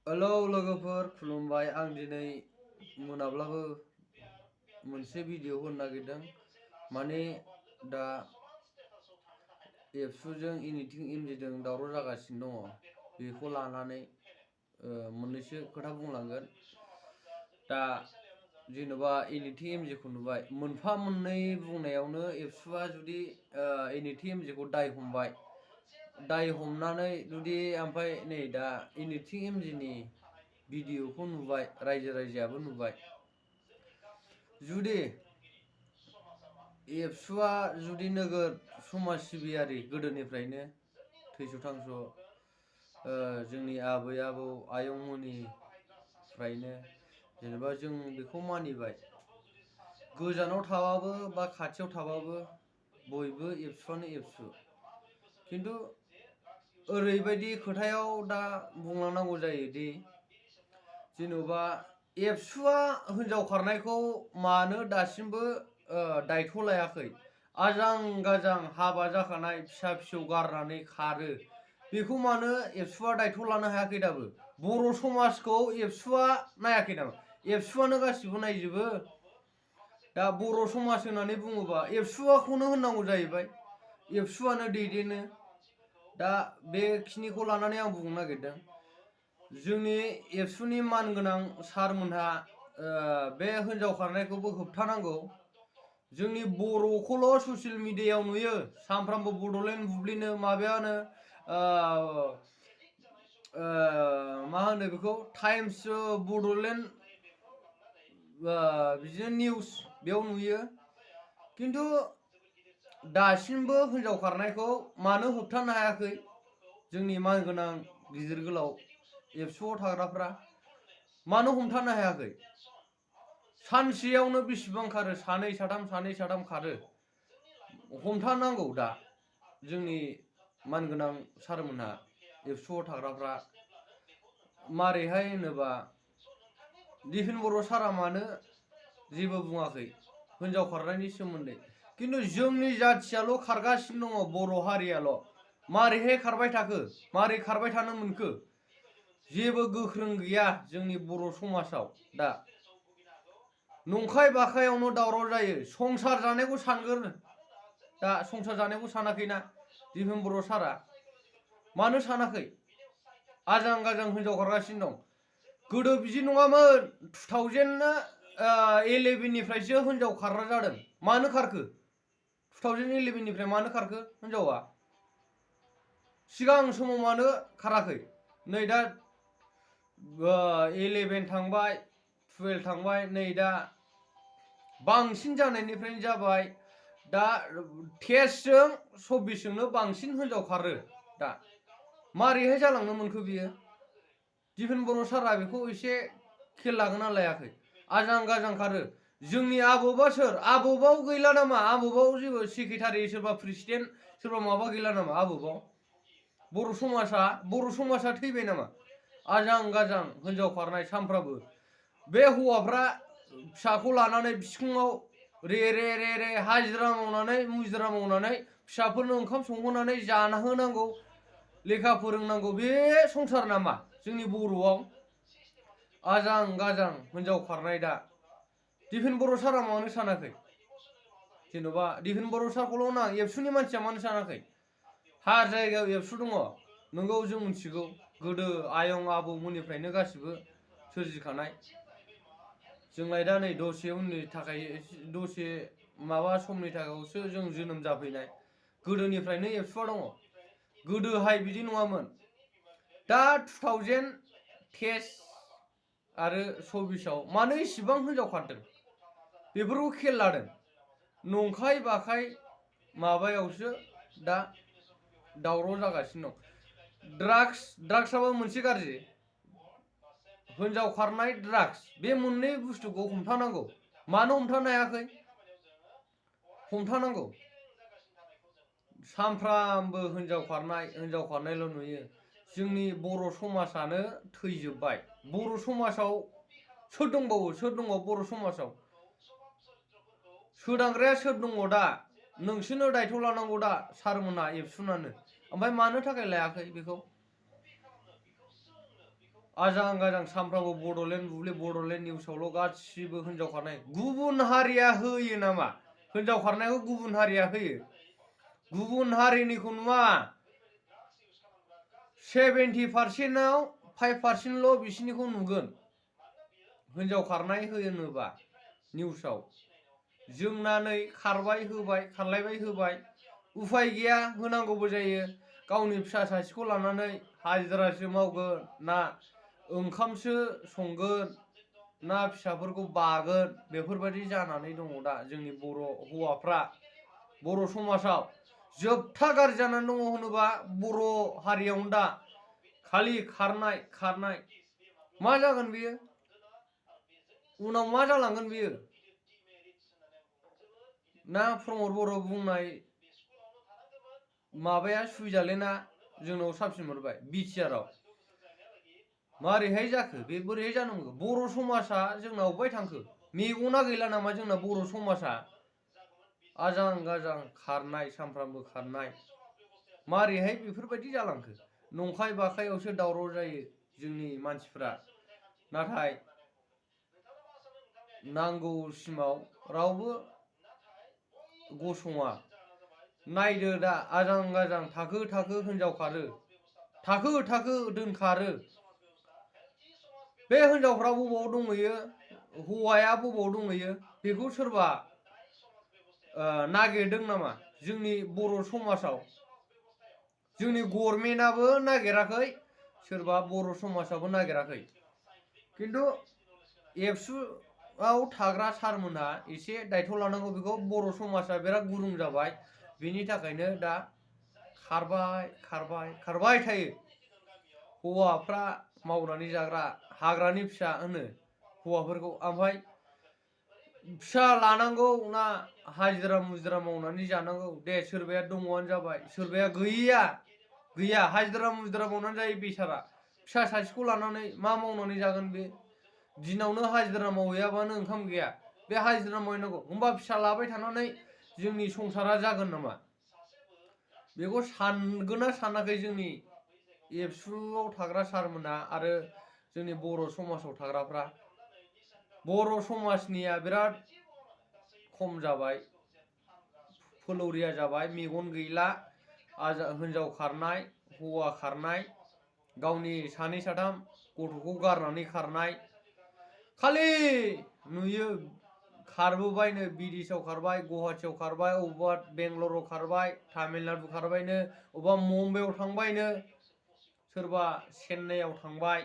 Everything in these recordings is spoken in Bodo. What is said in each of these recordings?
हेलौ लोगोफोर खुलुमबाय। आं दिनै मोनाब्लाबो मोनसे भिडिअ होनो नागिरदों। माने दा एबसुजों एनिथिं एमजिजों दावराव जागासिनो दङ। बेखौ लानानै मोननैसो खोथा बुंलांगोन। दा जेन'बा एनिथिं एमजिखौ नुबाय, मोनफा मोननै बुंनायावनो एबसुआ जुदि एनिथिं एमजिखौ दाय हमबाय, दाय हमनानै जुदि ओमफ्राय नै दा एनिथिं एमजिनि भिडिअखौ नुबाय, रायजोआबो नुबाय। जुदि एबसुआ जुदि नोगोर समाज सिबियारि, गोदोनिफ्रायनो थैस' थांस' जोंनि आबै आबौ आयंमोननिफ्रायनो जेनेबा जों बेखौ मानिबाय। गोजानाव थाबाबो बा खाथियाव थाबाबो बयबो एबसुआनो एबसु। खिन्थु ओरैबायदि खोथायाव दा बुंलांनांगौ जायोदि जेन'बा एबसुआ हिनजाव खारनायखौ मानो दासिमबो दायथ' लायाखै? आजां गाजां हाबा जाखानाय फिसा फिसौ गारनानै खारो, बेखौ मानो एबसुआ दायथ' लानो हायाखै दाबो? बर' समाजखौ एबसुआ नायाखै नामा? एबसुआनो गासिबो नायजोबो। दा बर' समाज होननानै बुङोबा एबसुआखौनो होननांगौ जाहैबाय। एबसुआनो दैदेनो। दा बेखिनिखौ लानानै आं बुंनो नागिरदों। जोंनि एबसुनि मानगोनां सारमोनहा बे हिनजाव खारनायखौबो होबथानांगौ। जोंनि बर'खौल' ससियेल मिडियायाव नुयो, सामफ्रामबो बड'लेण्ड बुब्लिनो माबायानो मा होनो बेखौ, टाइम्स बड'लेण्ड बिदिनो निउस बेयाव नुयो। खिन्थु दासिमबो हिनजाव खारनायखौ मानो होबथानो हायाखै जोंनि मानगोनां गिदिर गोलाव एबसुआव थाग्राफ्रा? मानो हमथानो हायाखै? सानसेयावनो बेसेबां खारो? सानै साथाम खारो। हमथानांगौ दा जोंनि मानगोनां सारमोनहा, एबसुआव थाग्राफ्रा। मारैहाय होनोबा दिफेन बर' सारा मानो जेबो बुङाखै हिनजाव खारनायनि सोमोन्दै? खिन्थु जोंनि जाथियाल' खारगासिनो दङ, बर' हारियाल'। मारैहाय खारबाय थाखो? मारै खारबाय थानो मोनखो? जेबो गोख्रों गैया जोंनि बर' समाजाव दा। नंखाय बाखायावनो दावराव जायो। संसार जानायखौ सानगोर, दा संसार जानायखौ सानाखैना दिफेन बर' सारा? मानो सानाखै? आजां गाजां हिनजाव खारगासिनो दं। गोदो बिदि नङामोन। 2011निफ्रायसो हिनजाव खारग्रा जादों। मानो खारखो? 2011निफ्राय मानो खारखो हिनजावा? सिगां समाव मानो खाराखै? नै दा 11 थांबाय, 12 थांबाय, नै दा बांसिन जानायनिफ्रायनो जाबाय। दा टेस्टजों 24जोंनो बांसिन हिनजाव खारो दा। मारैहाय जालांनो मोनखो बियो? दिफेन बर' सारा बेखौ एसे खेल लागोन ना लायाखै? आजां गाजां खारो। जोंनि आबौबा सोर? आबौबाव गैला नामा? आबौबाव जेबो सेक्रेटारि, सोरबा प्रेसिडेन्ट, सोरबा माबा गैला नामा आबौबाव? बर' समाजा थैबाय नामा? आजां गाजां हिनजाव खारनाय सामफ्रामबो। बे हौवाफ्रा फिसाखौ लानानै बिखुङाव रे रे रे रे हाजिरा मावनानै मुजिरा मावनानै फिसाफोरनो ओंखाम संहोनानै जाहोनांगौ, लेखा फोरोंनांगौ। बे संसार नामा जोंनि बर'आव? आजां गाजां हिनजाव खारनाय दा। दिफेन बर' सारा मानो सानाखै? जेन'बा दिफेन बर' सारखौल' होना, एबसुनि मानसिया मानो सानाखै? हार जायगायाव एबसु दङ, नोंगौ जों मिथिगौ। गोदो आयं आबौमोननिफ्रायनो गासिबो सोरजिखानाय। जोंलाय दा नै दसे उननि थाखाय, दसे माबा समनि थाखायसो जों जोनोम जाफैनाय। गोदोनिफ्रायनो एबसुआ दङ। गोदोहाय बिदि नङामोन। दा 2023 आरो 24आव मानो इसिबां हिनजाव खारदों? बेफोरखौ खेल लादों? नंखाय बाखाय माबायावसो दा दावराव जागासिनो दं। ड्राग्सआबो मोनसे गाज्रि। हिनजाव खारनाय, ड्राग्स, बे मोननै बुस्थुखौ हमथानांगौ। मानो हमथानो हायाखै? हमथानांगौ। सामफ्रामबो हिनजाव खारनायल' नुयो। जोंनि बर' समाजानो थैजोब्बाय। बर' समाजाव सोर दंबावो? बर' समाजाव सोदांग्राया सोर दङ दा? नोंसोरनो दायथ' लानांगौ दा सारमोनहा, एबसुनानो। ओमफ्राय मानो थाखाय लायाखै बेखौ? आजां गाजां सामफ्रामबो बड'लेण्ड बुब्लि बड'लेण्ड निउसावल' गासिबो हिनजाव खारनाय गुबुन हारिया होयो नामा हिनजाव खारनायखौ गुबुन हारिया होयो गुबुन हारिनिखौ नुवा 70%आव 5%ल' बिसिनिखौ नुगोन हिनजाव खारनाय होनोबा निउसाव जोंना नै खारबाय होबाय खारलायबाय होबाय उफाय गैया होनांगौबो जायो गावनि फिसा सासेखौ लानानै हाजिरासो मावगोन ना ओंखामसो संगोन ना फिसाफोरखौ बागोन बेफोरबायदि जानानै दङ दा जोंनि बर' हौवाफ्रा बर' समाजाव जोबथा गाज्रि जानानै दङ होनोबा बर' हारियावनो दा खालि खारनाय खारनाय मा जागोन बियो उनाव मा जालांगोन बियो ना प्रमद बर' बुंनाय माबाया सुबिजालेना जोंनाव साबसिन मोनबाय बिटिआरआव मारैहाय जाखो बे बोरैहाय जानांगौ बर' समाजा जोंना अबेहाय थांखो मेगना गैला नामा जोंना बर' समाजा आजां गाजां खारनाय सामफ्रामबो खारनाय मारैहाय बेफोरबायदि जालांखो नंखाय बाखायावसो दावराव जायो जोंनि मानसिफ्रा नाथाय नांगौसिमाव रावबो गसङा नायदो दा आजां गाजां थाखो थाखो हिनजाव खारो थाखो थाखो दोनखारो बे हिनजावफ्रा बबाव दंहैयो हौवाया बबाव दंहैयो बेखौ सोरबा नागिरदों नामा जोंनि बर' समाजाव जोंनि गभर्नमेन्टआबो नागिराखै सोरबा बर' समाजाबो नागिराखै खिन्थु एबसुआव थाग्रा सारमोनहा एसे दायथ' लानांगौ बेखौ बर' समाजा बिराद गुरुं जाबाय बेनि थाखायनो दा खारबाय खारबाय खारबाय थायो हौवाफ्रा मावनानै जाग्रा हाग्रानि फिसा होनो हौवाफोरखौ ओमफ्राय फिसा लानांगौ ना हाजिरा मुजिरा मावनानै जानांगौ दे सोरबाया दङआनो जाबाय सोरबाया गैया हाजिरा मुजिरा मावनानै जायो बेसारा फिसा सासेखौ लानानै मा मावनानै जागोन बे दिनावनो हाजिरा मावहैयाबानो ओंखाम गैया बे हाजिरा मावहैनांगौ होमबा फिसा लाबाय थानानै जोंनि संसारा जागोन नामा बेखौ सानगोना सानाखै जोंनि एबसुआव थाग्रा सारमोना आरो जोंनि बर' समाजाव थाग्राफ्रा बर' समाजनिया बिराद खम जाबाय फोलौरिया जाबाय मेगन गैला हिनजाव खारनाय हौवा खारनाय गावनि सानै साथाम गथ'खौ गारनानै खारनाय खालि नुयो खारबोबायनो बिदेशआव खारबाय गुवाहाटियाव खारबाय अबेबा बेंगलराव खारबाय तामिलनाडु खारबायनो अबेबा मुम्बाइआव थांबायनो सोरबा चेन्नाइआव थांबाय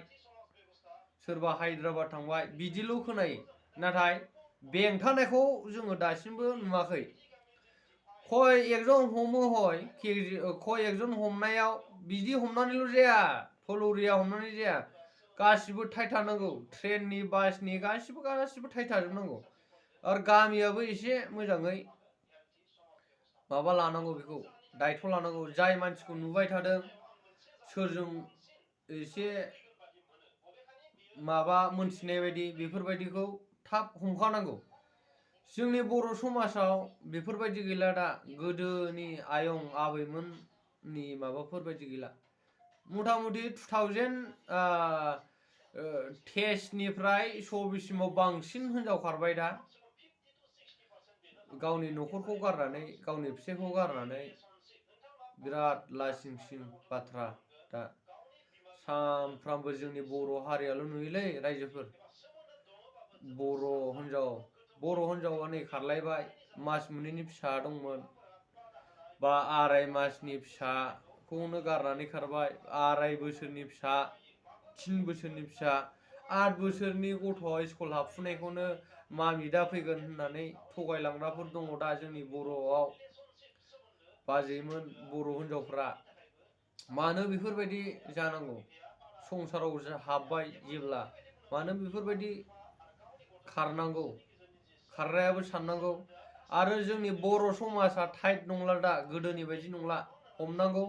सोरबा हायद्राबाद थांबाय बिदिल' खोनायो नाथाय बेंथानायखौ जोङो दासिमबो नुवाखै खय एकजन हमो खय एकजन हमनायाव बिदि हमनानैल' जाया फोलौरिया हमनानै जाया गासिबो टाइट थानांगौ ट्रेननि बासनि गासिबो टाइट थाजोबनांगौ आरो गामियाबो एसे मोजाङै माबा लानांगौ बेखौ दायथ' लानांगौ जाय मानसिखौ नुबाय थादों सोरजों एसे माबा मोनथिनाय बायदि बेफोरबायदिखौ थाब हमखानांगौ जोंनि बर' समाजाव बेफोरबायदि गैला दा गोदोनि आयं आबैमोननि माबाफोरबायदि गैला मथा मथि 2010निफ्राय 24सिमाव बांसिन हिनजाव खारबाय दा गावनि न'खरखौ गारनानै गावनि फिसायखौ गारनानै बिराद लासिं सिं बाथ्रा दा सामफ्रामबो जोंनि बर' हारियाल' नुयोलै रायजोफोर बर' हिनजावा नै खारलायबाय मास मोननैनि फिसा दंमोन बा आराय मासनि फिसाखौनो गारनानै खारबाय 2.5 बोसोरनि फिसा 3 बोसोरनि फिसा 8 बोसोरनि गथ'आ स्कुल हाबफुनायखौनो मामि दा फैगोन होननानै थगायलांग्राफोर दङ दा जोंनि बर'आव बाजैमोन बर' हिनजावफ्रा मानो बेफोरबायदि जानांगौ संसाराव हाबबाय जेब्ला मानो बेफोरबायदि खारनांगौ खारग्रायाबो साननांगौ आरो जोंनि बर' समाजा टाइट नंला दा गोदोनि बायदि नंला हमनांगौ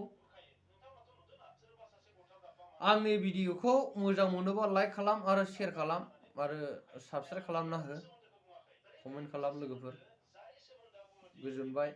आंनि भिडिअखौ मोजां मोनोबा लाइक खालाम आरो शेयार खालाम आरो साबस्क्राइब खालामना हो कमेन्ट खालाम लोगोफोर गोजोनबाय।